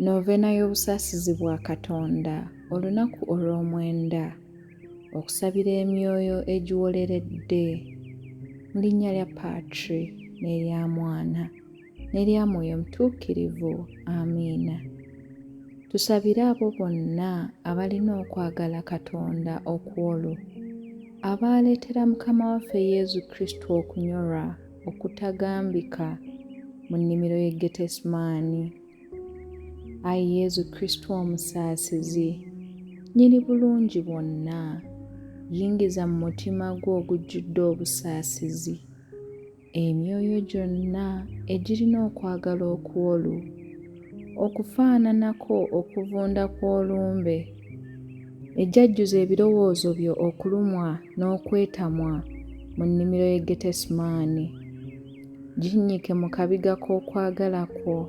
Noveena y'Obusaasizi bwa Katonda, olunaku olw'omwenda, okusabira emyoyo egiwoleredde. Mu linnya lya Patri, n'erya Mwana, n'erya Mwoyo Mutuukirivu. Amiina. Tusabire abo bonna abalina okwagala Katonda okw'olu, abaaleetera Mukama waffe Yesu Kristo okunyolwa okutagambika mu nnimiro y'e Getesemaani. Ayi Yesu Kristo omusaasizi, nnyini bulungi bwonna, yingiza mu mutima gwo ogujjudde obusaasizi emyoyo gyonna egirina okwagala okw'olu, okufaananako okuvunda kw'olumbe, egyajjuza ebirowoozo byo okulumwa n'okwetamwa mu nnimiro y'e Getesemaani. Ginnyike mu kabiga k'okwagala kwo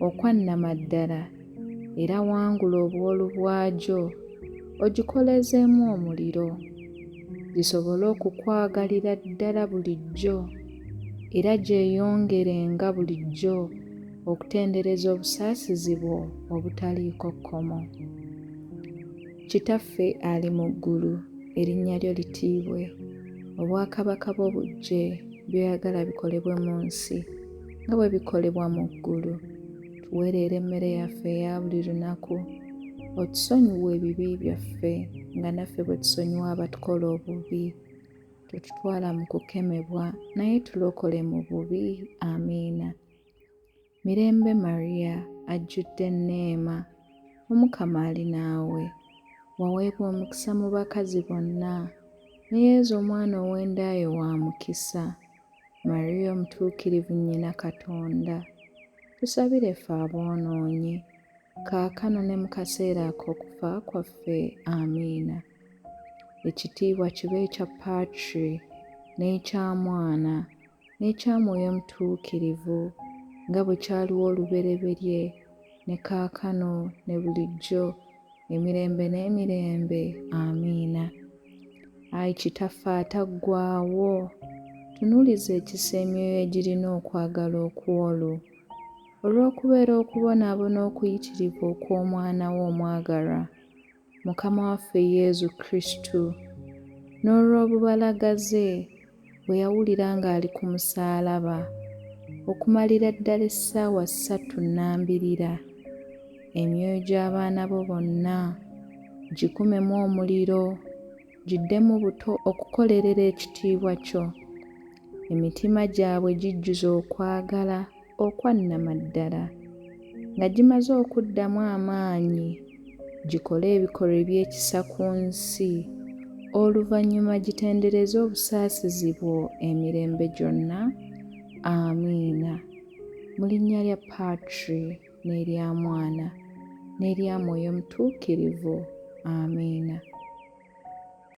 okwa nnamaddala era wangula obuwolu bwagyo ogikolezeemu omuliro, gisobole okukwagalira ddala bulijjo era gyeyongerenga bulijjo okutendereza obusaasizi bwo obutaliiko kkomo. Kitaffe ali mu ggulu, erinnya lyo litiibwe, obwakabaka bwo bujje, by'oyagala bikolebwe mu nsi nga bwe bikolebwa mu ggulu. Tuwe leero emmere yaffe eya buli lunaku. Otusonyiwe ebibi byaffe nga naffe bwe tusonyiwa abatukola obubi. Totutwala mu kukemebwa, naye tulokole mu bubi. Amiina. Mirembe Maria, ajjudde enneema, Omukama ali naawe. Waweebwa omukisa mu bakazi bonna, ne Yezu omwana ow'enda yo wa mukisa. Maria Omutuukirivu Nnyina Katonda, tusabire ffe aboonoonyi, kaakano ne mu kaseera ak'okufa kwaffe. Amiina. Ekitiibwa kibe ekya Patri, n'ekya Mwana, n'ekya Mwoyo Mutuukirivu, nga bwe kyaliwo olubereberye, ne kaakano, ne bulijjo, emirembe n'emirembe. Amiina. Ayi Kitaffe ataggwaawo, tunuuliza ekisa emyoyo egirina okwagala okw'olu, olw'okubeera okubonaabona okuyitirivu okw'Omwana wo omwagalwa, Mukama waffe Yesu Kristo, n'olw'obubalagaze bwe yawulira ng'ali ku musaalaba okumalira ddala essaawa ssatu nnambirira, emyoyo gy'abaana bo bonna gikumemu omuliro giddemu buto okukolerera ekitiibwa kyo. Emitima gyabwe gijjuze okwagala okwa nnamaddala. Nga gimaze okuddamu amaanyi, gikole ebikolwa eby'ekisa ku nsi, oluvannyuma gitendereze obusaasizi bwo emirembe gyonna. Amiina. Mu linnya lya Patri, n'erya Mwana, n'erya Mwoyo Mutuukirivu. Amiina.